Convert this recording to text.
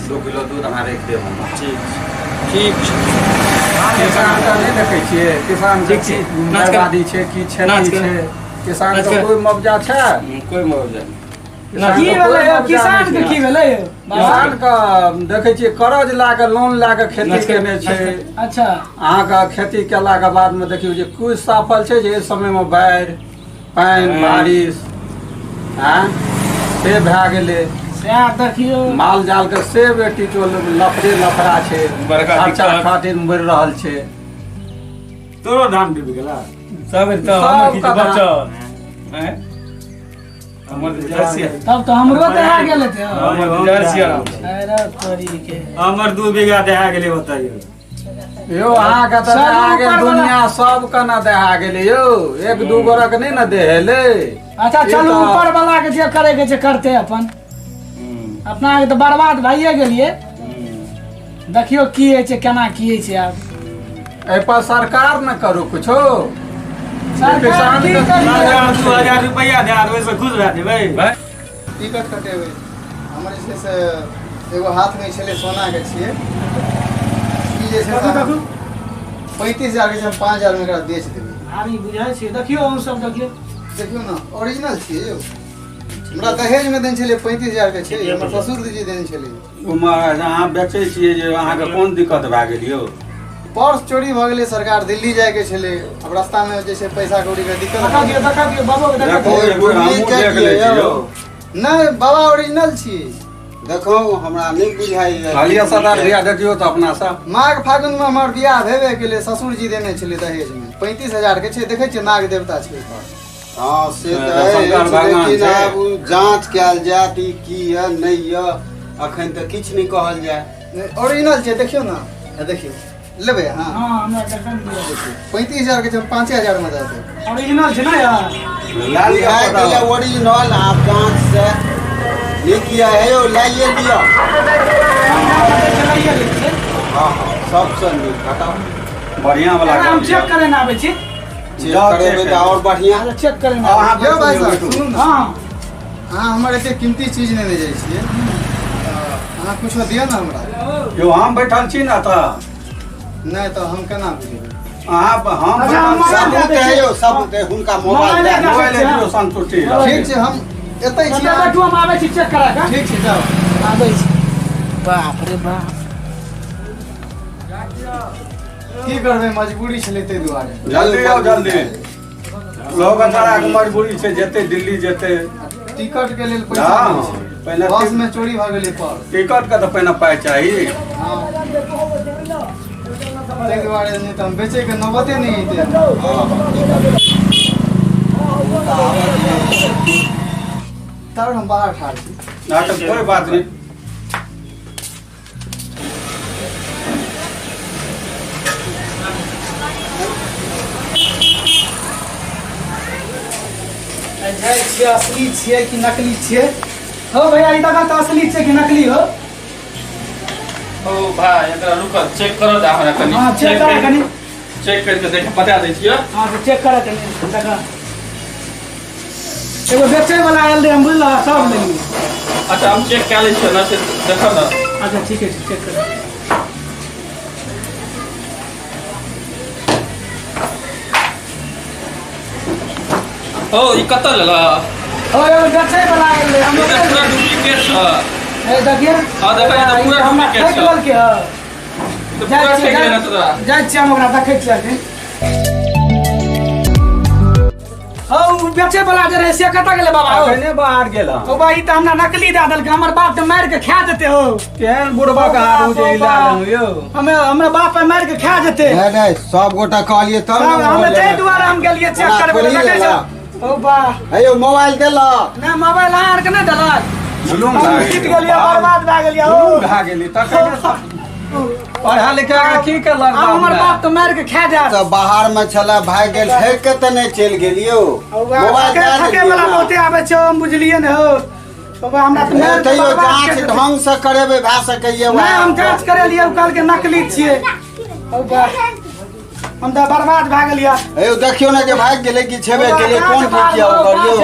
2 kilo दूध अहाँ राखि देब हमरा। ठीक छै, ठीक छै। किसान के नहि देखै छियै, किसान के ठीक छै। की नाच कर। बर्बादी छै, की नाच क्षति कर। छै किसान नाच के? कर। कोई मुआवजा छै? कोइ मुआवजा नहि। किसान की के भेलै कोई यौ? मुआवजा किसान नहि के छै। की भेलै यौ बाबा? किसान के देखै छियै, कर्ज लए कऽ, लोन लए कऽ खेती नाच कर, केने नाच छै। कर। अच्छा। अहाँके खेती केलाके बादमे देखियौ जे कुछ सफल छै जे एहि समयमे बाढ़ि पानि बारिश आँय से भए गेलै। सएह देखियौ। माल जाल के से बेटी चोल लफड़े लफड़ा छै। बड़का खर्चा दिक्कत। खातिर मरि रहल छै। तोरो धान डूबि गेला? सब तऽ हमर किछु सबके धान। बचल आँय? हमर तऽ जर्सी तब तऽ हमरो दहा गेल हेतै यौ। हमर तऽ जर्सी आराम छै। अरे तोरी के। हमर 2 बीघा दहा गेलै ओतऽ। यौ, अहाँके तऽ सब दहा गेल। ऊपर वाला- दुनिया सबके ने दहा गेलै यौ, एक दू गोरक नहि ने देहेलै। अच्छा। ई चलू, तऽ- ऊपर वाला के जे करे के छै करते अपन। अपना के तऽ बर्बाद भइए गेलियै। देखियौ की होइ छै, केना की होइ छै आब। एहिपर सरकार ने करू कुछो। सरकार किसान की के- करियै? सरकार 2000 रुपैआ दए, ओहिसँ खुश भए जेबै? टिकट कटेबै। हमर जे छै से एगो हाथमे छलै, सोनाके छियै ई जे छै। देखू, देखू। 35,000के छै, हम 5000मे एकरा बेच देबै। भारी बुझाइ छै। देखियौ, अहूँ सब देखियौ। देखियौ ने, ओरिजिनल छियै यौ। हमरा दहेजमे देने छलै, 35,000के छै। हमर ससुर जी देने छलै। ओ महाराज, अहाँ बेचै छियै जे अहाँके कोन दिक्कत भए गेल यौ? पर्स चोरी भऽ गेलै सरकार, दिल्ली जायके छलै। आब रास्तामे जे छै पैसा कौड़ीके दिक्कत। देखा दियौ, देखा दियौ बाबो के, देखा देखो, दियौ। एक बेर हमहूँ देख लै छी यौ। नहि बाबा, ओरिजिनल छियै। देखो, हमरा नहि बुझाइए। कहलियै सदर भैया, देखियौ तऽ अपना सब। माघ फागुनमे हमर बियाह भेबे केलै, ससुर जी देने छलै दहेजमे। 35,000के छै। देखै छियै, नाग देवता छै ओहिपर। हँ, से हँ, तऽ शंकर अछि, भगवान लेकिन छै। आब उ जाँच कयल जायत, ई की यऽ नहि यऽ, अखन तऽ किछु नहि कहल जाय। नहि, ओरिजिनल छै, देखियौ ने, हे देखियौ। लेबै अहाँ? हँ, हमरा देखन दियौ। 35,000के छै, हम 5000मे दऽ देब। ओरिजिनल छै ने यार? लए लिअ। बुझाइ तऽ यऽ ओरिजिनल, आब जाँच से नीक यऽ। हे यौ, लाइए लिअ। चलाइए लै छियै। हँ, सबसँ नीक हटाउ। बढ़िआँ वाला। एकरा हम चेक करे ने आबै छी। चेक जाउ, करेबै चेक तऽ आओर बढ़िआँ। अच्छा, चेक करे ने। अहाँ यौ भाइ साहब, बैठू। सुनू ने। हँ। अहाँ हमर एते कीमती चीज नेने जाइ छियै तऽ अहाँ कुछो दिअ ने हमरा। यौ, हम बैठल छी ने तऽ। नहि तऽ हम केना बुझबै? अहाँ हम अच्छा, हम बैठल छी। मोबाइल सबूत है यौ, सबूत है, हुनका मोबाइल मोबाइल दए दियौ। मोबाइल दियौ, संतुष्टि रहत। ठीक छै, हम एतै छी। ओतऽ बैठू, हम आबै छी चेक करा कऽ। ठीक छै, जाउ। आबै छी। बाप रे बाप। की करबै, मजबूरी छलै ताहि दुआरे। जल्दी आउ, जल्दी। लोग बेचारा के मजबूरी छै, जेतै दिल्ली जेतै। टिकट के लेल पैसा हँ, नहि छै। पहिने बस में चोरी भऽ गेलै पर्स। टिकट के तऽ पहिने पाइ चाही। हँ, ताहि दुआरे, नहि तऽ हम बेचैके नौबते नहि अयतै। तब हम बाहर ठाढ़ छी। ना तऽ कोइ बात नहि। जाइ छियै, असली छियै कि नकली छियै? हो भैया, ई देखा तऽ, असली छियै कि नकली हो? ओ भाय, एकरा रुकल, चेक करऽ दे हमरा कनि। हँ, चेक करा कनि। चेक करि कऽ देख, बता दै छियै। हँ, तऽ चेक करा कनि, देखा। एगो बेचै वाला आयल रहै, हम बुझलऽ सब लेलियै। अच्छा, हम चेक कए लै छियै ने, से देखऽ ने। अच्छा, ठीके छै, चेक कर। ओ, ई कतऽ लेलऽ? ओ, एगो बेचै वाला आयल रहै, हम ई तऽ पूरा डुप्लीकेट छ। ए, देखिए। हँ, देखै, ई तऽ पूरा हमरा डुप्लीकेट ठकि छ। लेलकै हँ। ई तऽ जाइ पूरा छियै। ठकि लेने तोरा। जाइ छियै हम, ओकरा देखै छियै अखन। हौ, उ बेचै वाला जे रहै से कतऽ गेलै बाबा हौ? अखने बाहर गेल हँ। ओ बा, ई तऽ हमरा नकली दए देलकै। हमर बाप तऽ मारि के खा जेतै हौ। केहन बुढ़बा के हारू जे इला लेलहुँ यौ। हमे हमरा बाप मारि के खा जेतै। नहि नहि, सब गोटा कहलियै तब ने। हमे ताहि दुआरे हम गेलियै चेक ओना करबै लए। थोड़ी देखै लेला। छौ। ओ बा। हे यौ, मोबाइल देलक? नहि, मोबाइल अहाँ आरके नहि देलक। जुलुम हम भए जीत गेलै। गेलियै, बर्बाद भए गेलियै हौ। जुलुम भए गेली तखन। पढ़ा लिखा के की केलक? आब हमर बाप तऽ मारि के खा जायत। तऽ बाहर में छला, भागि गेल, ठकि के तऽ नहि चलि गेलियौ? मोबाइल थके दए थके देलियै वाला ने। बहुते आबै छै, हम बुझलियै ने हौ बाबा, हमरा तऽ ए, मारि के तैयो बर्बाद जाँच करि देतै। ढंग से करेबै, भए सकैए। नहि, हम जाँच करेलियै, ओ कहलकै नकली छियै। हौ बा, हम तऽ बर्बाद भए गेलियै। हे यौ, देखियौ ने जे भागि गेलै कि छेबे केलै, कोन ठीक यऽ ओकर यौ?